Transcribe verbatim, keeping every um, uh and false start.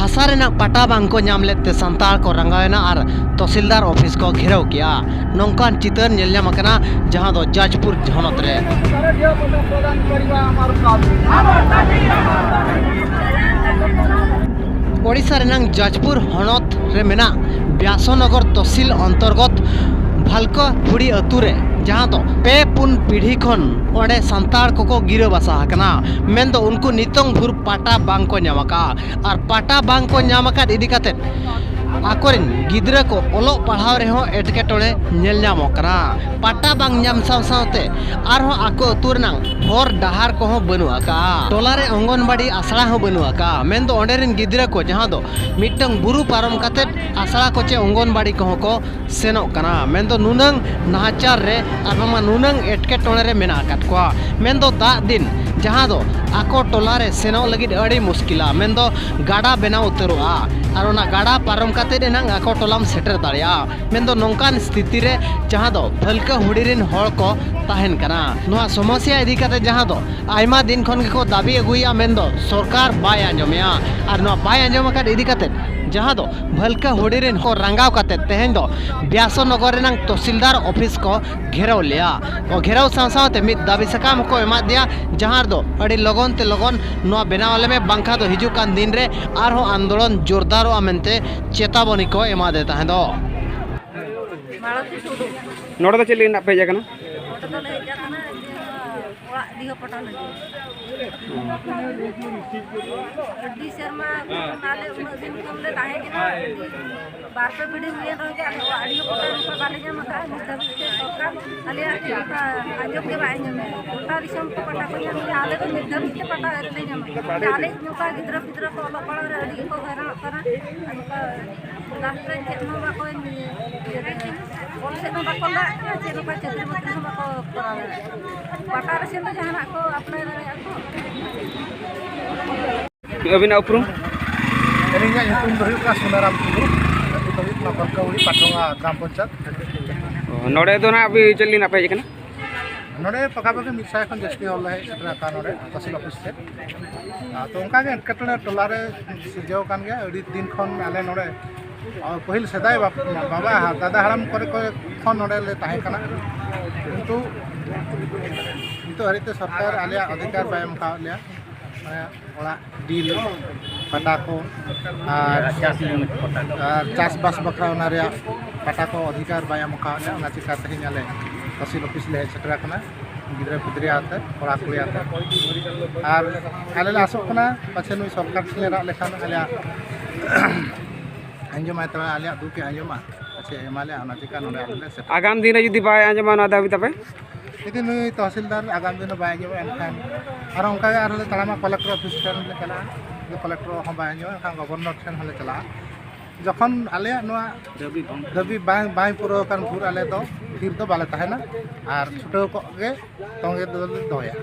ᱦᱟᱥᱟ ᱨᱮᱱᱟᱜ ᱯᱟᱴᱟ ᱵᱟᱝ ᱠᱚ ᱧᱟᱢ ᱞᱮᱫ ᱛᱮ ᱥᱟᱱᱛᱟᱲ ᱠᱚ ᱨᱟᱸᱜᱟᱣ ᱮᱱᱟ ᱟᱨ ᱛᱚᱦᱥᱤᱞᱫᱟᱨ ᱚᱯᱷᱤᱥ ᱠᱚ ᱜᱷᱮᱨᱟᱣ ᱠᱮᱜᱼᱟ᱾ ᱱᱚᱝᱠᱟᱱ ᱪᱤᱛᱟᱹᱨ ᱧᱮᱞ ᱧᱟᱢ ᱟᱠᱟᱱᱟ, ᱡᱟᱦᱟᱸ ᱫᱚ ᱡᱟᱡᱽᱯᱩᱨ ᱦᱚᱱᱚᱛ ᱨᱮ᱾ ᱳᱰᱤᱥᱟ ᱨᱮᱱᱟᱜ ᱡᱟᱡᱽᱯᱩᱨ ᱦᱚᱱᱚᱛ ᱨᱮ ᱢᱮᱱᱟᱜ ᱵᱮᱥᱱᱚᱜᱚᱨ ᱛᱚᱦᱥᱤᱞ ᱚᱱᱛᱚᱨᱜᱚᱛ ᱵᱷᱟᱞᱠᱟᱦᱩᱲᱤ ᱟᱹᱛᱩ ᱨᱮ, ᱡᱟᱦᱟᱸ ᱫᱚ ᱯᱮ ᱯᱩᱱ ᱯᱤᱲᱦᱤ ᱠᱷᱚᱱ ᱚᱸᱰᱮ ᱥᱟᱱᱛᱟᱲ ᱠᱚᱠᱚ ᱜᱤᱨᱟᱹ ᱵᱟᱥᱟ ᱟᱠᱟᱱᱟ, ᱢᱮᱱᱫᱚ ᱩᱱᱠᱩ ᱱᱤᱛᱚᱝ ᱵᱷᱳᱨ ᱯᱟᱴᱟ ᱵᱟᱝ ᱠᱚ ᱧᱟᱢ ᱟᱠᱟᱫᱼᱟ᱾ ᱟᱨ ᱯᱟᱴᱟ ᱵᱟᱝ ᱠᱚ ᱧᱟᱢ ᱟᱠᱟᱫ ᱤᱫᱤ ᱠᱟᱛᱮᱫ ᱟᱠᱚᱨᱮᱱ ᱜᱤᱫᱽᱨᱟᱹ ᱠᱚ ᱚᱞᱚᱜ ᱯᱟᱲᱦᱟᱣ ᱨᱮᱦᱚᱸ ᱮᱴᱠᱮᱴᱚᱬᱮ ᱧᱮᱞ ᱧᱟᱢᱚᱜ ᱠᱟᱱᱟ᱾ ᱯᱟᱴᱟ ᱵᱟᱝ ᱧᱟᱢ ᱥᱟᱶ ᱥᱟᱶᱛᱮ ᱟᱨᱦᱚᱸ ᱟᱠᱚ ᱟᱹᱛᱩ ᱨᱮᱱᱟᱜ ᱦᱚᱨ ᱰᱟᱦᱟᱨ ᱠᱚᱦᱚᱸ ᱵᱟᱹᱱᱩᱜ ᱟᱠᱟᱫᱼᱟ᱾ ᱴᱚᱞᱟ ᱨᱮ ᱚᱝᱜᱚᱱᱵᱟᱲᱤ ᱟᱥᱲᱟ ᱦᱚᱸ ᱵᱟᱹᱱᱩᱜ ᱟᱠᱟᱫᱼᱟ᱾ ᱢᱮᱱᱫᱚ ᱚᱸᱰᱮ ᱨᱮᱱ ᱜᱤᱫᱽᱨᱟᱹ ᱠᱚ, ᱡᱟᱦᱟᱸ ᱫᱚ ᱢᱤᱫᱴᱟᱝ ᱵᱩᱨᱩ ᱯᱟᱨᱚᱢ ᱠᱟᱛᱮᱫ ᱟᱥᱲᱟ ᱠᱚ ᱪᱮ ᱚᱝᱜᱚᱱᱵᱟᱲᱤ ᱠᱚᱦᱚᱸ ᱠᱚ ᱥᱮᱱᱚᱜ ᱠᱟᱱᱟ᱾ ᱢᱮᱱᱫᱚ ᱱᱩᱱᱟᱹᱝ ᱱᱟᱦᱟᱪᱟᱨ ᱨᱮ ᱟᱨ ᱵᱟᱝᱢᱟ ᱱᱩᱱᱟᱹᱝ ᱮᱴᱠᱮᱴᱚᱬᱮ ᱨᱮ ᱢᱮᱱᱟᱜ ᱟᱠᱟᱫ ᱠᱚᱣᱟ᱾ ᱢᱮᱱᱫᱚ ᱫᱟᱜ ᱫᱤᱱ, ᱡᱟᱦᱟᱸ ᱫᱚ ᱟᱠᱚ ᱴᱚᱞᱟ ᱨᱮ ᱥᱮᱱᱚᱜ ᱞᱟᱹᱜᱤᱫ ᱟᱹᱰᱤ ᱢᱩᱥᱠᱤᱞᱟ᱾ ᱢᱮᱱᱫᱚ ᱜᱟᱰᱟ ᱵᱮᱱᱟᱣ ᱩᱛᱟᱹᱨᱚᱜᱼᱟ ᱟᱨ ᱚᱱᱟ ᱜᱟᱰᱟ ᱯᱟᱨᱚᱢ ᱠᱟᱛᱮᱫ ᱮᱱᱟᱝ ᱟᱠᱚ ᱴᱚᱞᱟᱢ ᱥᱮᱴᱮᱨ ᱫᱟᱲᱮᱭᱟᱜᱼᱟ᱾ ᱢᱮᱱᱫᱚ ᱱᱚᱝᱠᱟᱱ ᱥᱛᱷᱤᱛᱤ ᱨᱮ ᱡᱟᱦᱟᱸ ᱫᱚ ᱵᱷᱟᱞᱠᱟᱦᱩᱲᱤ ᱨᱮᱱ ᱦᱚᱲ ᱠᱚ ᱛᱟᱦᱮᱱ ᱠᱟᱱᱟ᱾ ᱱᱚᱣᱟ ᱥᱚᱢᱚᱥᱭᱟ ᱤᱫᱤ ᱠᱟᱛᱮ ᱡᱟᱦᱟᱸ ᱫᱚ ᱟᱭᱢᱟ ᱫᱤᱱ ᱠᱷᱚᱱ ᱜᱮᱠᱚ ᱫᱟᱹᱵᱤ ᱟᱹᱜᱩᱭᱮᱫᱼᱟ, ᱢᱮᱱᱫᱚ ᱥᱚᱨᱠᱟᱨ ᱵᱟᱭ ᱟᱸᱡᱚᱢᱮᱜᱼᱟ᱾ ᱟᱨ ᱱᱚᱣᱟ ᱵᱟᱭ ᱟᱸᱡᱚᱢ ᱟᱠᱟᱫ ᱤᱫᱤ ᱠᱟᱛᱮ ᱡᱟᱦᱟᱸ ᱫᱚ ᱵᱷᱟᱞᱠᱟᱦᱩᱲᱤ ᱨᱮᱱ ᱦᱚᱲ ᱨᱟᱸᱜᱟᱣ ᱠᱟᱛᱮ ᱛᱮᱦᱮᱧ ᱫᱚ ᱵᱮᱥᱱᱚᱜᱚᱨ ᱨᱮᱱᱟᱝ ᱛᱚᱦᱥᱤᱞᱫᱟᱨ ᱚᱯᱷᱤᱥ ᱠᱚ ᱜᱷᱮᱨᱟᱣ ᱞᱮᱜᱼᱟ᱾ ᱜᱷᱮᱨᱟᱣ ᱥᱟᱶ ᱥᱟᱶᱛᱮ ᱢᱤᱫ ᱫᱟᱹᱵᱤ ᱥᱟᱠᱟᱢ ᱦᱚᱸᱠᱚ ᱮᱢᱟᱫ ᱫᱮᱭᱟ, ᱡᱟᱦᱟᱸ ᱨᱮᱫᱚ ᱟᱹᱰᱤ ᱞᱚᱜᱚᱱ ᱛᱮ ᱞᱚᱜᱚᱱ ᱱᱚᱣᱟ ᱵᱮᱱᱟᱣ ᱟᱞᱮ ᱢᱮ, ᱵᱟᱝᱠᱷᱟᱱ ᱫᱚ ᱦᱤᱡᱩᱜ ᱠᱟᱱ ᱫᱤᱱ ᱨᱮ ᱟᱨᱦᱚᱸ ᱟᱱᱫᱳᱞᱚᱱ ᱡᱳᱨᱫᱟᱨᱚᱜᱼᱟ ᱢᱮᱱᱛᱮ ᱪᱮᱛᱟᱵᱚᱱᱤ ᱠᱚ ᱮᱢᱟᱫᱮ ᱛᱟᱦᱮᱸ ᱫᱚ᱾ ᱢᱟᱞᱚᱛᱤ ᱴᱩᱰᱩ᱾ ᱱᱚᱰᱮ ᱫᱚ ᱪᱮᱫ ᱞᱟᱹᱜᱤᱫ ᱱᱟᱜ ᱯᱮ ᱦᱮᱡ ᱟᱠᱟᱱᱟ? ᱱᱚᱰᱮ ᱫᱚᱞᱮ ᱦᱮᱡ ᱟᱠᱟᱱᱟ ᱡᱮ ᱚᱲᱟᱜ ᱰᱤᱦᱚ ᱯᱚᱴᱟᱣ ᱞᱟᱹᱜᱤᱫ᱾ ᱟᱹᱰᱤ ᱥᱮᱨᱢᱟ ᱠᱷᱚᱱ ᱟᱞᱮ ᱩᱱᱟᱹᱜ ᱫᱤᱱ ᱠᱷᱚᱱ ᱞᱮ ᱛᱟᱦᱮᱸ ᱠᱟᱱᱟ, ᱟᱹᱰᱤ ᱵᱟᱨ ᱯᱮ ᱯᱤᱲᱦᱤ ᱦᱩᱭᱮᱱ ᱨᱮᱦᱚᱸ ᱡᱮ ᱟᱞᱮ ᱚᱲᱟᱜ ᱰᱤᱦᱚ ᱯᱚᱴᱟᱣ ᱱᱚᱝᱠᱟ ᱵᱟᱞᱮ ᱧᱟᱢ ᱟᱠᱟᱫᱼᱟ᱾ ᱱᱤᱛ ᱫᱷᱟᱹᱵᱤᱡ ᱛᱮ ᱥᱚᱨᱠᱟᱨ ᱟᱞᱮᱭᱟᱜ ᱪᱮᱫ ᱞᱮᱠᱟ ᱟᱸᱡᱚᱢ ᱜᱮ ᱵᱟᱭ ᱟᱸᱡᱚᱢᱮᱫᱼᱟ᱾ ᱜᱚᱴᱟ ᱫᱤᱥᱚᱢ ᱠᱚ ᱯᱟᱴᱟ ᱠᱚ ᱧᱟᱢ ᱮᱫᱟ, ᱟᱞᱮ ᱫᱚ ᱱᱤᱛ ᱫᱷᱟᱹᱵᱤᱡ ᱛᱮ ᱯᱟᱴᱟ ᱟᱹᱣᱨᱤ ᱞᱮ ᱧᱟᱢᱟ᱾ ᱟᱞᱮ ᱱᱚᱝᱠᱟ ᱜᱤᱫᱽᱨᱟᱹ ᱯᱤᱫᱽᱨᱟᱹ ᱠᱚ ᱚᱞᱚᱜ ᱯᱟᱲᱦᱟᱣ ᱨᱮ ᱟᱹᱰᱤ ᱜᱮᱠᱚ ᱦᱚᱭᱨᱟᱱᱚᱜ ᱠᱟᱱᱟ᱾ ᱟᱨ ᱱᱚᱝᱠᱟ ᱞᱟᱥᱴ ᱨᱮ ᱪᱮᱫ ᱦᱚᱸ ᱵᱟᱠᱚ ᱤᱭᱟᱹ ᱫᱟᱲᱮᱭᱟᱜ ᱠᱟᱱᱟ᱾ ᱚᱞ ᱥᱮᱫ ᱦᱚᱸ ᱵᱟᱠᱚ ᱞᱟᱦᱟᱜ ᱠᱟᱱᱟ, ᱪᱮᱫ ᱦᱚᱸ ᱵᱟᱝ, ᱪᱟᱹᱠᱨᱤ ᱵᱟᱹᱠᱨᱤ ᱦᱚᱸ ᱵᱟᱠᱚ ᱠᱚᱨᱟᱣ ᱫᱟᱲᱮᱭᱟᱜ ᱠᱟᱱᱟ᱾ ᱯᱟᱴᱟ ᱨᱮ ᱥᱮᱱ ᱫᱚ ᱡᱟᱦᱟᱱᱟᱜ ᱠᱚ ᱟᱯᱞᱟᱭ ᱫᱟᱲᱮᱭᱟᱜᱼᱟ ᱠᱚ᱾ ᱟᱹᱵᱤᱱᱟᱜ ᱩᱯᱨᱩᱢ? ᱟᱹᱞᱤᱧᱟᱜ ᱧᱩᱛᱩᱢ ᱫᱚ ᱦᱩᱭᱩᱜ ᱠᱟᱱᱟ ᱥᱩᱱᱟᱨᱟᱢ ᱴᱩᱰᱩ᱾ ᱟᱹᱛᱩ ᱫᱚ ᱦᱩᱭᱩᱜ ᱠᱟᱱᱟ ᱵᱟᱞᱠᱟᱣᱲᱤ, ᱯᱟᱴᱷᱚᱝᱟ ᱜᱨᱟᱢ ᱯᱚᱧᱪᱟᱭᱮᱛ᱾ ᱚ, ᱱᱚᱰᱮ ᱫᱚ ᱱᱟᱜ ᱟᱹᱵᱤᱱ ᱪᱮᱫ ᱞᱟᱹᱜᱤᱫ ᱱᱟᱜ ᱯᱮ ᱦᱮᱡ ᱟᱠᱟᱱᱟ? ᱱᱚᱰᱮ ᱯᱟᱠᱟ ᱯᱟᱠᱤ ᱢᱤᱫ ᱥᱟᱭ ᱠᱷᱚᱱ ᱡᱟᱹᱥᱛᱤ ᱦᱚᱲ ᱞᱮ ᱦᱮᱡ ᱥᱮᱴᱮᱨ ᱟᱠᱟᱱᱟ ᱱᱚᱰᱮ ᱛᱚᱦᱥᱤᱞ ᱚᱯᱷᱤᱥ ᱛᱮ᱾ ᱟᱨ ᱛᱚ ᱚᱱᱠᱟ ᱜᱮ ᱮᱴᱠᱮᱴᱚᱬᱮ ᱴᱚᱞᱟ ᱨᱮ ᱥᱤᱨᱡᱟᱹᱣ ᱟᱠᱟᱱ ᱜᱮᱭᱟ᱾ ᱟᱹᱰᱤ ᱫᱤᱱ ᱠᱷᱚᱱ ᱟᱞᱮ ᱱᱚᱰᱮ, ᱟᱨ ᱯᱟᱹᱦᱤᱞ ᱥᱮᱫᱟᱭ ᱵᱟᱯ-, ᱵᱟᱵᱟ ᱦᱟ-, ᱫᱟᱫᱟ ᱦᱟᱲᱟᱢ ᱠᱚᱨᱮ ᱠᱚ ᱠᱷᱚᱱ ᱱᱚᱰᱮ ᱞᱮ ᱛᱟᱦᱮᱸ ᱠᱟᱱᱟ, ᱠᱤᱱᱛᱩ ᱱᱤᱛᱚᱜ ᱦᱟᱹᱨᱤᱡ ᱛᱮ ᱥᱚᱨᱠᱟᱨ ᱟᱞᱮᱭᱟᱜ ᱚᱫᱷᱤᱠᱟᱨ ᱵᱟᱭ ᱮᱢ ᱠᱟᱣᱟᱫ ᱞᱮᱭᱟ᱾ ᱢᱟᱱᱮ ᱚᱲᱟᱜ ᱰᱤᱞ ᱯᱟᱴᱟ ᱠᱚ ᱟᱨ, ᱟᱨ ᱪᱟᱥᱵᱟᱥ ᱵᱟᱠᱷᱨᱟ ᱚᱱᱟ ᱨᱮᱭᱟᱜ ᱯᱟᱴᱟ ᱠᱚ ᱚᱫᱷᱤᱠᱟᱨ ᱵᱟᱭ ᱮᱢ ᱠᱟᱣᱟᱫ ᱞᱮᱭᱟ᱾ ᱚᱱᱟ ᱪᱤᱠᱟ ᱛᱮᱦᱮᱧ ᱟᱞᱮ ᱛᱚᱦᱥᱤᱞ ᱚᱯᱷᱤᱥ ᱞᱮ ᱦᱮᱡ ᱥᱮᱴᱮᱨ ᱟᱠᱟᱱᱟ, ᱜᱤᱫᱽᱨᱟᱹ ᱯᱤᱫᱽᱨᱟᱹ ᱟᱛᱮ, ᱠᱚᱲᱟ ᱠᱩᱲᱤ ᱟᱛᱮ᱾ ᱟᱨ ᱟᱞᱮ ᱞᱮ ᱟᱥᱚᱜ ᱠᱟᱱᱟ ᱯᱟᱪᱷᱮ ᱱᱩᱭ ᱥᱚᱨᱠᱟᱨ ᱴᱷᱮᱱ ᱞᱮ ᱨᱟᱜ ᱞᱮᱠᱷᱟᱱ ᱟᱞᱮᱭᱟᱜ ᱟᱸᱡᱚᱢᱟᱭ ᱛᱟᱵᱚᱱᱟ, ᱟᱞᱮᱭᱟᱜ ᱫᱩᱠ ᱮ ᱟᱸᱡᱚᱢᱟ, ᱯᱟᱪᱷᱮ ᱮᱢᱟ ᱞᱮᱭᱟ᱾ ᱚᱱᱟ ᱪᱤᱠᱟ ᱱᱚᱰᱮ ᱟᱞᱮ ᱞᱮ ᱥᱮᱴᱮᱨ᱾ ᱟᱜᱟᱢ ᱫᱤᱱ ᱨᱮ ᱡᱩᱫᱤ ᱵᱟᱭ ᱟᱸᱡᱚᱢᱟ ᱱᱚᱣᱟ ᱫᱟᱹᱵᱤ ᱛᱟᱯᱮ? ᱡᱩᱫᱤ ᱱᱩᱭ ᱛᱚᱦᱥᱤᱞᱫᱟᱨ ᱟᱜᱟᱢ ᱫᱤᱱ ᱨᱮ ᱵᱟᱭ ᱟᱸᱡᱚᱢᱟ, ᱮᱱᱠᱷᱟᱱ ᱟᱨᱦᱚᱸ ᱚᱱᱠᱟ ᱜᱮ ᱟᱨᱦᱚᱸ ᱞᱮ ᱛᱟᱲᱟᱢᱟ, ᱠᱚᱞᱮᱠᱴᱚᱨ ᱚᱯᱷᱤᱥ ᱴᱷᱮᱱ ᱞᱮ ᱪᱟᱞᱟᱜᱼᱟ᱾ ᱡᱩᱫᱤ ᱠᱚᱞᱮᱠᱴᱚᱨ ᱦᱚᱸ ᱵᱟᱭ ᱟᱸᱡᱚᱢᱟ, ᱮᱱᱠᱷᱟᱱ ᱜᱚᱵᱷᱚᱨᱱᱚᱨ ᱴᱷᱮᱱ ᱦᱚᱸᱞᱮ ᱪᱟᱞᱟᱜᱼᱟ᱾ ᱡᱚᱠᱷᱚᱱ ᱟᱞᱮᱭᱟᱜ ᱱᱚᱣᱟ ᱫᱟᱹᱵᱤ ᱵᱟᱝ ᱫᱟᱹᱵᱤ ᱵᱟᱝ, ᱵᱟᱝ ᱯᱩᱨᱟᱹᱣ ᱟᱠᱟᱱ ᱵᱷᱳᱨ ᱟᱞᱮ ᱫᱚ ᱛᱷᱤᱨ ᱫᱚ ᱵᱟᱞᱮ ᱛᱟᱦᱮᱱᱟ ᱟᱨ ᱪᱷᱩᱴᱟᱹᱣ ᱠᱚᱜ ᱜᱮ ᱛᱚᱸᱜᱮ ᱫᱚᱞᱮ ᱫᱚᱦᱚᱭᱟ᱾